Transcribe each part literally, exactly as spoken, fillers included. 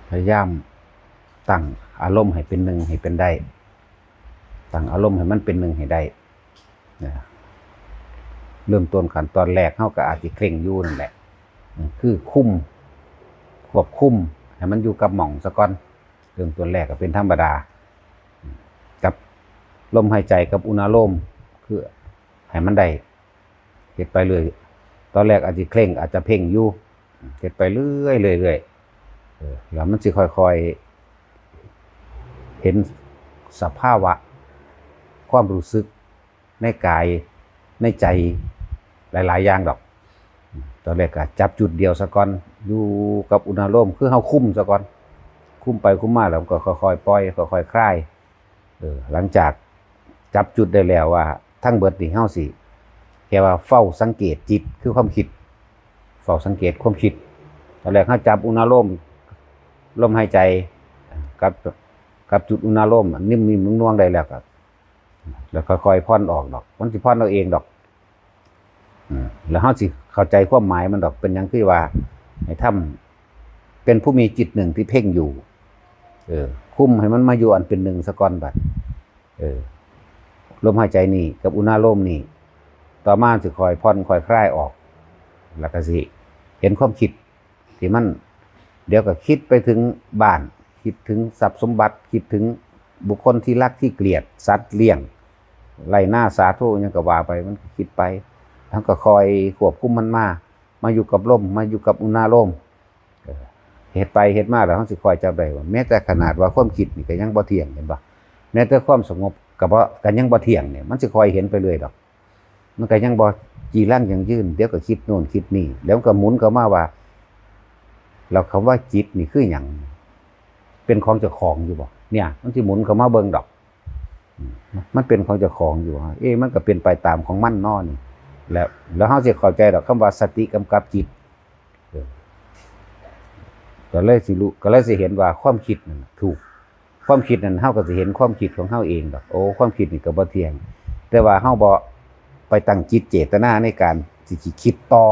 พยายามตั้งอารมณ์ให้เป็นหนึ่งให้เป็นได้ ตั้งอารมณ์ให้มันเป็นหนึ่งให้ได้นะ เริ่มต้นขั้นตอนแรกเฮาก็อาจสิเคร่งอยู่นั่นแหละ คือคุม ควบคุมให้มันอยู่กับหม่องซะก่อน เริ่มต้นแรกก็เป็นธรรมดา กับลมหายใจกับอุณาโลม คือให้มันได้ เฮ็ดไปเรื่อย ตอนแรกอาจสิเคร่ง อาจจะเพ่งอยู่ เฮ็ดไปเรื่อยๆ เรื่อยๆ เออ แล้วมันสิค่อยๆ เห็นสภาวะ ความรู้สึกในกาย ในใจ หลายๆ อย่างดอก ตอนแรกก็จับจุดเดียวซะก่อน อยู่กับอุณาโลม คือเฮาคุมซะก่อน คุมไปคุมมาแล้วมันก็ค่อยๆ ปล่อย ค่อยๆ คลาย เออ หลังจากจับจุดได้แล้วว่าทั้งเบิดนี่เฮาสิ แค่ว่าเฝ้าสังเกตจิต คือความคิด เฝ้าสังเกตความคิด ตอนแรกเฮาจับอุณาโลม ลมหายใจ กับ กับจุดอุณาโลม นิ่มๆ นวลๆ ได้แล้วก็ แล้วค่อยๆ ผ่อนออกดอก มันสิผ่อนเอาเองดอก อืม แล้วเฮาสิเข้าใจความหมายมันดอก เป็นหยังคือว่า ให้ทำเป็นผู้มีจิตหนึ่งที่เพ่งอยู่ เออ คุมให้มันมาอยู่อันเป็นหนึ่งซะก่อนบัด เออ ลมหายใจนี่กับอุณาโลมนี่ ต่อมาสิค่อยผ่อนค่อยคลายออก แล้วก็สิเห็นความคิดที่มัน เดี๋ยวก็คิดไปถึงบ้าน คิดถึงทรัพย์สมบัติ คิดถึงบุคคลที่รักที่เกลียด สัตว์เลี้ยง ไร่นาสาโทหยังก็ว่าไป มันก็คิดไป แล้วก็คอยควบคุมมันมา มาอยู่กับลม มาอยู่กับอุณาโลม เออ เฮ็ดไปเฮ็ดมาแล้วเฮาสิคอยจับได้ว่า แม้แต่ขนาดว่าความคิดนี่ก็ยังบ่เที่ยง เห็นบ่ แม้แต่ความสงบก็บ่ ก็ยังบ่เที่ยงเนี่ย มันสิคอยเห็นไปเรื่อยดอก มันก็ยังบ่จีรังยั่งยืน เดี๋ยวก็คิดโน่นคิดนี่ แล้วมันก็หมุนเข้ามาว่า แล้วคำว่าจิตนี่คือหยัง เป็นของเจ้าของอยู่บ่ เนี่ย มันสิหมุนเข้ามาเบิ่งดอก อืม มันเป็นของเจ้าของอยู่ เอ๊ะ มันก็เป็นไปตามของมันเนาะนี่ แล้ว แล้วเฮาสิเข้าใจดอกคำว่าสติกำกับจิต เออ ก็เลยสิรู้ ก็เลยสิเห็นว่าความคิดนั่นน่ะถูก ความคิดนั่นเฮาก็สิเห็นความคิดของเฮาเองดอก โอ้ ความคิดนี่ก็บ่เที่ยง แต่ว่าเฮาบ่ไปตั้งจิตเจตนาในการสิคิดต่อ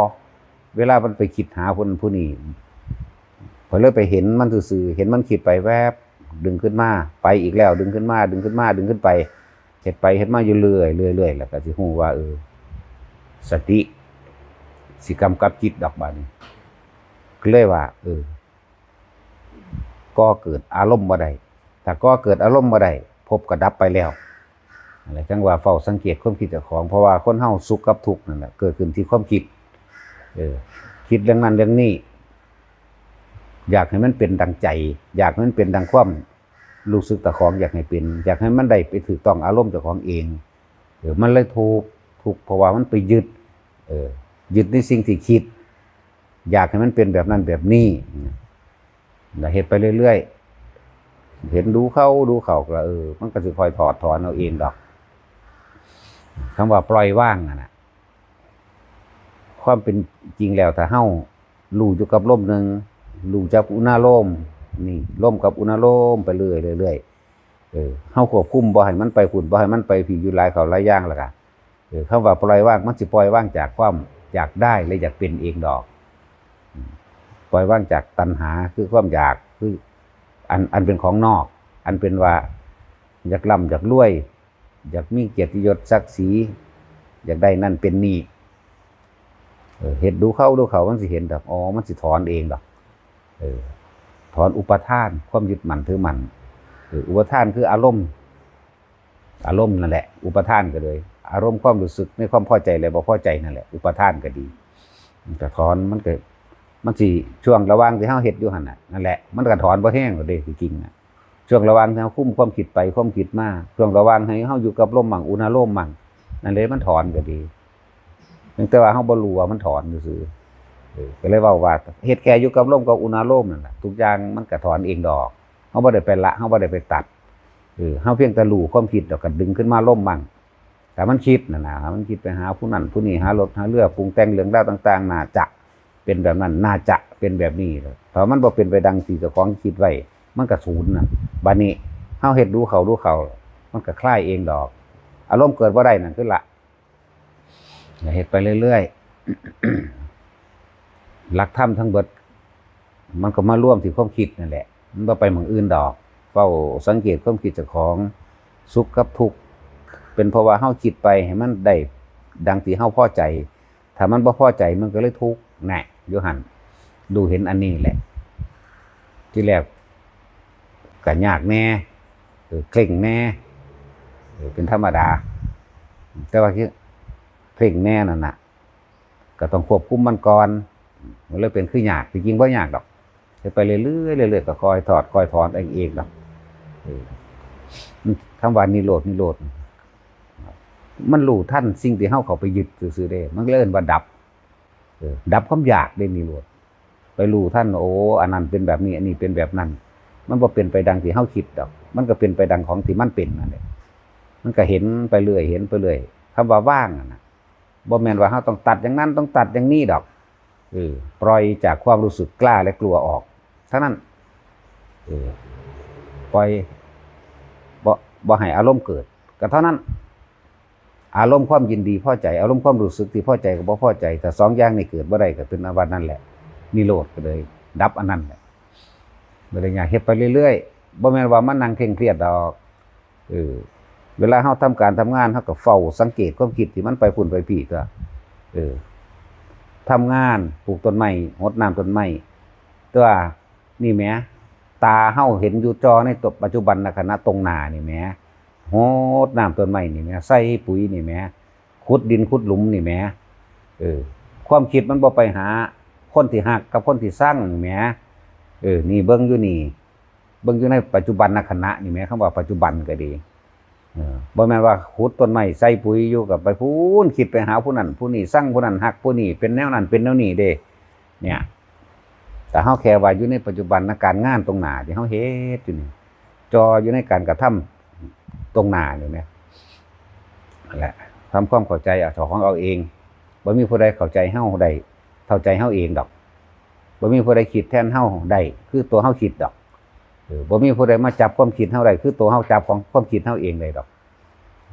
เวลามันไปคิดหาคนผู้นี้ พอเลยไปเห็นมันซื่อๆ เห็นมันคิดไปแวบ ดึงขึ้นมา ไปอีกแล้ว ดึงขึ้นมา ดึงขึ้นมา ดึงขึ้นไป เฮ็ดไปเฮ็ดมาอยู่เรื่อยๆ เรื่อยๆ แล้วก็สิฮู้ว่า เออ สติสิกำกับจิตดอกบาดนี้ ก็เลยว่า เออ ก่อเกิดอารมณ์บ่ได้ ถ้าก่อเกิดอารมณ์บ่ได้ ภพก็ดับไปแล้ว อะไรจังว่าเฝ้าสังเกตความคิดเจ้าของ เพราะว่าคนเฮาสุขกับทุกข์นั่นแหละ เกิดขึ้นที่ความคิด เออ คิดเรื่องนั้นเรื่องนี้ อยากให้มันเป็นดังใจ อยากให้มันเป็นดังความรู้สึกเจ้าของอยากให้เป็น อยากให้มันได้ไปถูกต้องอารมณ์เจ้าของเอง เออ มันเลยทุกข์ ทุกข์เพราะว่ามันไปยึด เออ ยึดในสิ่งที่คิด อยากให้มันเป็นแบบนั้นแบบนี้ แล้วเฮ็ดไปเรื่อยๆ เห็นดูเข้าดูเข้าก็ เออ มันก็สิค่อยถอดถอนเอาเองดอก คำว่าปล่อยวางนั่นน่ะ ความเป็นจริงแล้วถ้าเฮารู้อยู่กับลมหนึ่ง รู้จักอุณาโลม นี่ ลมกับอุณาโลมไปเรื่อยๆ เรื่อยๆ เออ เฮาควบคุมบ่ให้มันไปพุ้น บ่ให้มันไปพี้ อยู่หลายเข้าหลายอย่างแล้วก็ เออ คำว่าปล่อยวาง มันสิปล่อยวางจากความอยากได้และอยากเป็นเองดอก อืม ปล่อยวางจากตัณหา คือความอยาก คืออัน อันเป็นของนอก อันเป็นว่าอยากร่ำอยากรวย อยากมีเกียรติยศศักดิ์ศรี อยากได้นั่นเป็นนี่ เออ เฮ็ดดูเข้าดูเข้า มันสิเห็นดอก อ๋อ มันสิถอนเองดอก เออ ถอนอุปาทาน ความยึดมั่นถือมั่น เออ อุปาทานคืออารมณ์ อารมณ์นั่นแหละ อุปาทานก็เลย อารมณ์ความรู้สึกในความพอใจและบ่พอใจนั่นแหละ อุปาทานก็ดี มันก็ถอน มันก็ มันสิ ช่วงระหว่างที่เฮาเฮ็ดอยู่หั่นน่ะ นั่นแหละ มันก็ถอนบ่แฮงดอกเด้ ที่จริงน่ะ ช่วงระหว่างที่เฮาคุมความคิดไปความคิดมา ช่วงระหว่างให้เฮาอยู่กับลมมั่ง อุณาโลมมั่ง นั่นเลยมันถอนก็ดี เพียงแต่ว่าเฮาบ่รู้ว่ามันถอนซื่อๆ เออ ก็เลยเว้าว่า เฮ็ดแค่อยู่กับลมกับอุณาโลมนั่นแหละ ทุกอย่างมันก็ถอนเองดอก เฮาบ่ได้ไปละ เฮาบ่ได้ไปตัด เออ เฮาเพียงแต่รู้ความคิดแล้วก็ดึงขึ้นมาลมมั่ง ถ้ามันคิดน่ะนะ มันคิดไปหาผู้นั่นผู้นี่ หารถหาเรือ ปรุงแต่งเรื่องราวต่างๆ น่าจะเป็นแบบนั้น น่าจะเป็นแบบนี้ ถ้ามันบ่เป็นไปดังที่เจ้าของคิดไว้ มันก็ศูนย์น่ะ บัดนี้เฮาเฮ็ดดูเข้าดูเข้า มันก็คลายเองดอก อารมณ์เกิดบ่ได้นั่นคือละ เฮ็ดไปเรื่อยๆ หลักธรรมทั้งเบิด มันก็มารวมที่ความคิดนั่นแหละ มันบ่ไปหม่องอื่นดอก เฝ้าสังเกตความคิดเจ้าของ สุขกับทุกข์ เป็นเพราะว่าเฮาคิดไปให้มันได้ดังที่เฮาพอใจ ถ้ามันบ่พอใจมันก็เลยทุกข์ แน่ อยู่หั่น ดูเห็นอันนี้แหละ ที่แรกก็ยากแน่ เออ เคร่งแน่ เออ เป็นธรรมดา แต่ว่าคือเคร่งแน่นั่นน่ะ ก็ต้องควบคุมมันก่อน มันเลยเป็นคือยาก ที่จริงบ่ยากดอก เฮ็ดไปเรื่อยๆ เรื่อยๆ ก็ค่อยถอด ค่อยถอนเอง เองดอก เออ คำว่านิโรธ นิโรธ มันรู้ทันสิ่งที่เฮาเข้าไปยึดซื่อๆ เด้ มันเลยเอิ้นว่าดับ เออ ดับความอยากเด้ นิโรธ ไปรู้ทัน โอ้ อันนั้นเป็นแบบนี้ อันนี้เป็นแบบนั้น มันบ่เป็นไปดังที่เฮาคิดดอก มันก็เป็นไปดังของที่มันเป็นนั่นแหละ มันก็เห็นไปเรื่อย เห็นไปเรื่อย คำว่าวางนั่นน่ะ บ่แม่นว่าเฮาต้องตัดอย่างนั้น ต้องตัดอย่างนี้ดอก เออ ปล่อยจากความรู้สึกกล้าและกลัวออก เท่านั้น เออ ปล่อย บ่ บ่ให้อารมณ์เกิด ก็เท่านั้น อารมณ์ความยินดีพอใจ อารมณ์ความรู้สึกที่พอใจกับบ่พอใจ ถ้าสองอย่างนี้เกิดบ่ได้ก็เป็นอันว่านั่นแหละ นิโรธก็เลยดับอันนั้นแหละ บ่ได้ยาก เฮ็ดไปเรื่อยๆ บ่แม่นว่ามานั่งเคร่งเครียดดอก เออ เวลาเฮาทำการทำงาน เฮาก็เฝ้าสังเกตความคิดที่มันไปพุ้นไปพี้ตั๊ว เออ ทำงาน ปลูกต้นไม้ หดน้ำต้นไม้ แต่ว่านี่แหม ตาเฮาเห็นอยู่จ่อในตัวปัจจุบันขณะตรงหน้านี่แหม หดน้ำต้นไม้นี่แหม ใส่ปุ๋ยนี่แหม ขุดดินขุดหลุมนี่แหม เออ ความคิดมันบ่ไปหาคนที่ฮักกับคนที่ชังนี่แหม เออ นี่เบิ่งอยู่นี่ เบิ่งอยู่ในปัจจุบันขณะนี่แหม คำว่าปัจจุบันก็ดี เออ บ่แม่นว่าขุดต้นไม้ใส่ปุ๋ยอยู่ก็ไปพู้น คิดไปหาผู้นั้นผู้นี้ ชังผู้นั้นฮักผู้นี้ เป็นแนวนั้นเป็นแนวนี้เด้ เนี่ย แต่เฮาแค่ว่าอยู่ในปัจจุบันนะ การงานตรงหน้าที่เฮาเฮ็ดอยู่นี่ จ่ออยู่ในการกระทำตรงหน้านี่แหม นั่นแหละ ทำความเข้าใจเอาเจ้าของเอาเอง บ่มีผู้ใดเข้าใจเฮาได้เท่าใจเฮาเองดอก บ่มีผู้ใดคิดแทนเฮาได้คือตัวเฮาคิดดอก เออ บ่มีผู้ใดมาจับความคิดเฮาได้คือตัวเฮาจับของความคิดเฮาเองได้ดอก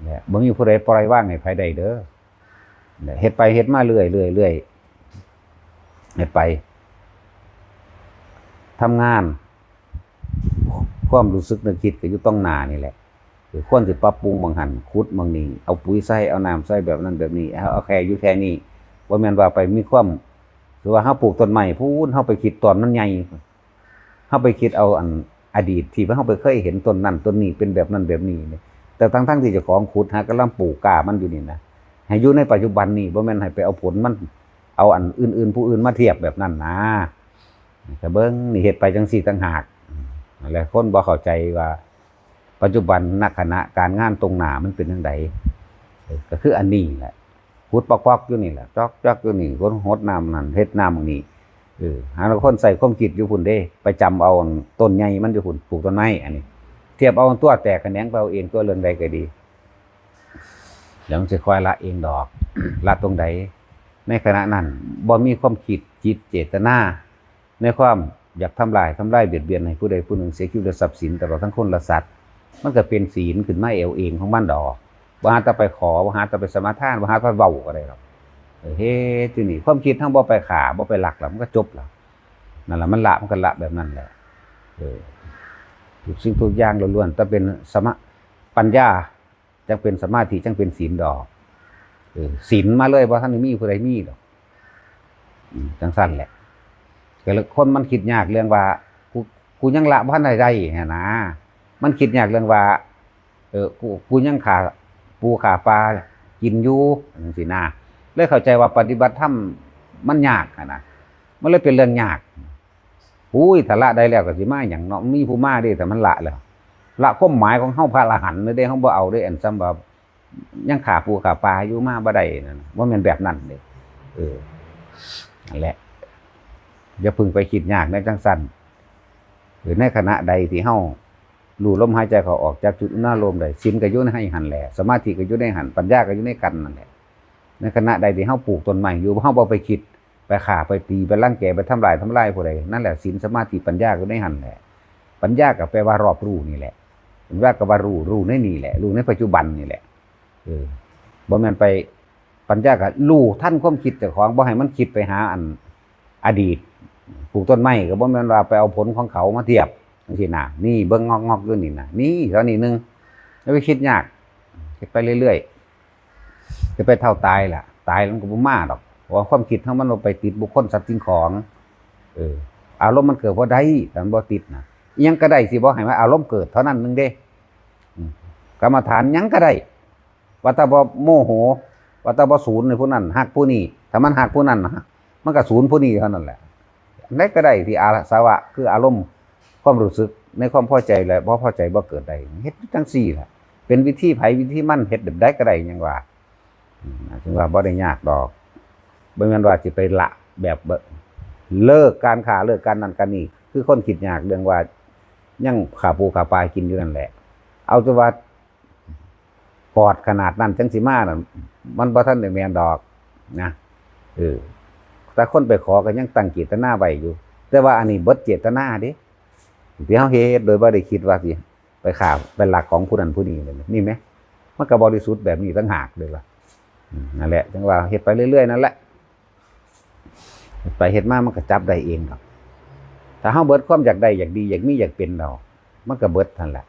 เนี่ย บ่มีผู้ใดปล่อยวางให้ไผได้เด้อ เนี่ย เฮ็ดไปเฮ็ดมาเรื่อยๆ เรื่อยๆ เฮ็ดไป ทำงาน ความรู้สึกนึกคิดก็อยู่ตรงหน้านี่แหละ คือควรสิปรับปรุงหม่องหั่น ขุดหม่องนี้ เอาปุ๋ยใส่ เอาน้ำใส่แบบนั้นแบบนี้ เอา เอาแค่อยู่แค่นี้ บ่แม่นว่าไปมีความ คือว่าเฮาปลูกต้นไม้พู้น เฮาไปคิดตอนมันใหญ่ เฮาไปคิดเอาอันอดีตที่เฮาไปเคยเห็นต้นนั้นต้นนี้เป็นแบบนั้นแบบนี้เนี่ย แต่ทั้งๆที่เจ้าของขุดหากำลังปลูกกล้ามันอยู่นี่นะ ให้อยู่ในปัจจุบันนี่ บ่แม่นให้ไปเอาผลมัน เอาอันอื่นๆ ผู้อื่นมาเทียบแบบนั้นนะ แต่เบิ่งนี่ เฮ็ดไปจังซี่ต่างหาก นั่นแหละ คนบ่เข้าใจว่า ปัจจุบันณขณะการงานตรงหน้ามันเป็นจั่งใด เออ ก็คืออันนี้แหละ ขุดปอกๆ อยู่นี่แหละ จอกๆ อยู่นี่ คนหดน้ำนั่น เฮ็ดน้ำนี่ เออ หาลางคนใส่ความคิดอยู่พุ้นเด้ ไปจำเอาต้นใหญ่มันอยู่พุ้น ปลูกต้นไม้ อันนี้ เทียบเอาตั๊ว แตกแขนงไปเอาเองตั๊ว เรื่องใดก็ดี เดี๋ยวมันสิค่อยละเองดอก ละตรงใด ในขณะนั้นบ่มีความคิด จิตเจตนา ในความอยากทำลาย ทำลายเบียดเบียนให้ผู้ใดผู้หนึ่งเสียชีวิตและทรัพย์สิน ตลอดทั้งคนและสัตว์ มันก็เป็นศีลขึ้นมาเองของมันดอก บ่หาแต่ไปขอ บ่หาแต่ไปสมาทาน บ่หาแต่เว้าก็ได้ดอก เออ เฮ็ดอยู่นี่ ความคิดเฮาบ่ไปฆ่า บ่ไปลักแล้ว มันก็จบแล้ว นั่นล่ะ มันละ มันก็ละแบบนั้นแหละ เออ ทุกสิ่งทุกอย่างล้วนๆ แต่เป็นสมา ปัญญา จั่งเป็นสมาธิ จั่งเป็นศีลดอก เออ ศีลมาเลย บ่ทันได้มีผู้ใดมีดอก อืม จั่งซั่นแหละ ก็เลยคนมันคิดยากเรื่องว่า กู กูยังละบ่ทันได้ได้หั้นนะ มันคิดยากเรื่องว่า เออ กู กูยังฆ่าปูฆ่าปลากินอยู่ จั่งซี้นะ เลยเข้าใจว่าปฏิบัติธรรมมันยากหั้นนะ มันเลยเป็นเรื่องยาก อุ้ย ถ้าละได้แล้วก็สิมาหยังเนาะ มีผู้มาเด้ ถ้ามันละแล้ว ละความหมายของเฮาพระอรหันต์เลยเด้ เฮาบ่เอาเด้ อันซ้ำว่ายังฆ่าปูฆ่าปลาอยู่ มาบ่ได้นั่น บ่แม่นแบบนั้นเด้ เออ นั่นแหละ อย่าเพิ่งไปคิดยากในจั่งซั่น หรือในขณะใดที่เฮารู้ลมหายใจเข้าออก จับจุดอุณาโลมได้ ศีลก็อยู่ในหั่นแหละ สมาธิก็อยู่ในหั่น ปัญญาก็อยู่ในกันนั่นแหละ ในขณะใดที่เฮาปลูกต้นไม้อยู่ เฮาบ่ไปคิด ไปฆ่า ไปตี ไปรังแก ไปทำลาย ทำลายผู้ใด นั่นแหละ ศีล สมาธิ ปัญญาอยู่ในหั่นแหละ ปัญญาก็แปลว่ารอบรู้นี่แหละ ปัญญาก็ว่ารู้ รู้ในนี่แหละ รู้ในปัจจุบันนี่แหละ เออ บ่แม่นไป ปัญญาก็รู้ทันความคิดเจ้าของ บ่ให้มันคิดไปหาอันอดีต ปลูกต้นไม้ก็บ่แม่นว่าไปเอาผลของเขามาเทียบ จังซี่นะ นี่เบิ่งงอกๆอยู่นี่นะ นี่เท่านี้หนึ่ง อย่าไปคิดยาก เฮ็ดไปเรื่อยๆ จะไปเท่าตายล่ะ ตายมันก็บ่มาดอก เพราะว่าความคิดเฮามันบ่ไปติดบุคคลสัตว์สิ่งของ เออ อารมณ์มันเกิดบ่ได้ แต่มันบ่ติดนะ อิหยังก็ได้สิบ่ให้ว่าอารมณ์เกิดเท่านั้นหนึ่งเด้ อืม กรรมฐานหยังก็ได้ ว่าแต่บ่โมโห ว่าแต่บ่ศูนย์ในผู้นั้นฮักผู้นี้ ถ้ามันฮักผู้นั้นนะ มันก็ศูนย์ผู้นี้เท่านั้นแหละ อันใดก็ได้ที่อาสวะ คืออารมณ์ความรู้สึกในความพอใจและบ่พอใจบ่เกิดได้ เฮ็ดจังซี่ล่ะ เป็นวิธีไผวิธีมัน เฮ็ดแบบใดก็ได้ ยังว่า อืม ถึงว่าบ่ได้ยากดอก บ่แม่นว่าสิไปละแบบเบิด เลิกการค้า เลิกการนั่นการนี่ คือคนคิดยากเรื่องว่ายังฆ่าปูฆ่าปลากินอยู่นั่นแหละ เอาแต่ว่าปอดขนาดนั้นจังสิมานั่น มันบ่ทันได้แม่นดอกนะ เออ แต่คนไปขอก็ยังตั้งเจตนาไว้อยู่ แต่ว่าอันนี้เบิดเจตนาเด้ ที่เฮาเฮ็ดโดยบ่ได้คิดว่าสิไปฆ่าไปลักของผู้นั้นผู้นี้เลย นี่ไหม มันก็บริสุทธิ์แบบนี้ต่างหากเลยล่ะ อืม นั่นแหละ จังว่าเฮ็ดไปเรื่อยๆนั่นแหละ เฮ็ดไปเฮ็ดมามันก็จับได้เองดอก ถ้าเฮาเบิดความอยากได้ อยากดี อยากมี อยากเป็นแล้ว มันก็เบิดนั่นแหละ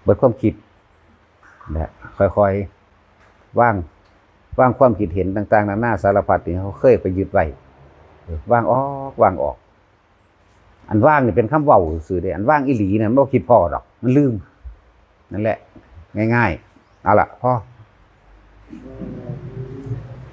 เบิดความคิด และ ค่อยๆ วาง วางความคิดเห็นต่างๆนานาสารพัดที่เฮาเคยไปยึดไว้ เออ วางออก วางออก อันวางนี่เป็นคำเว้าซื่อๆเด้ อันวางอีหลีนั่นบ่คิดพ้อดอก มันลืม นั่นแหละ ง่ายๆ เอาล่ะ พอ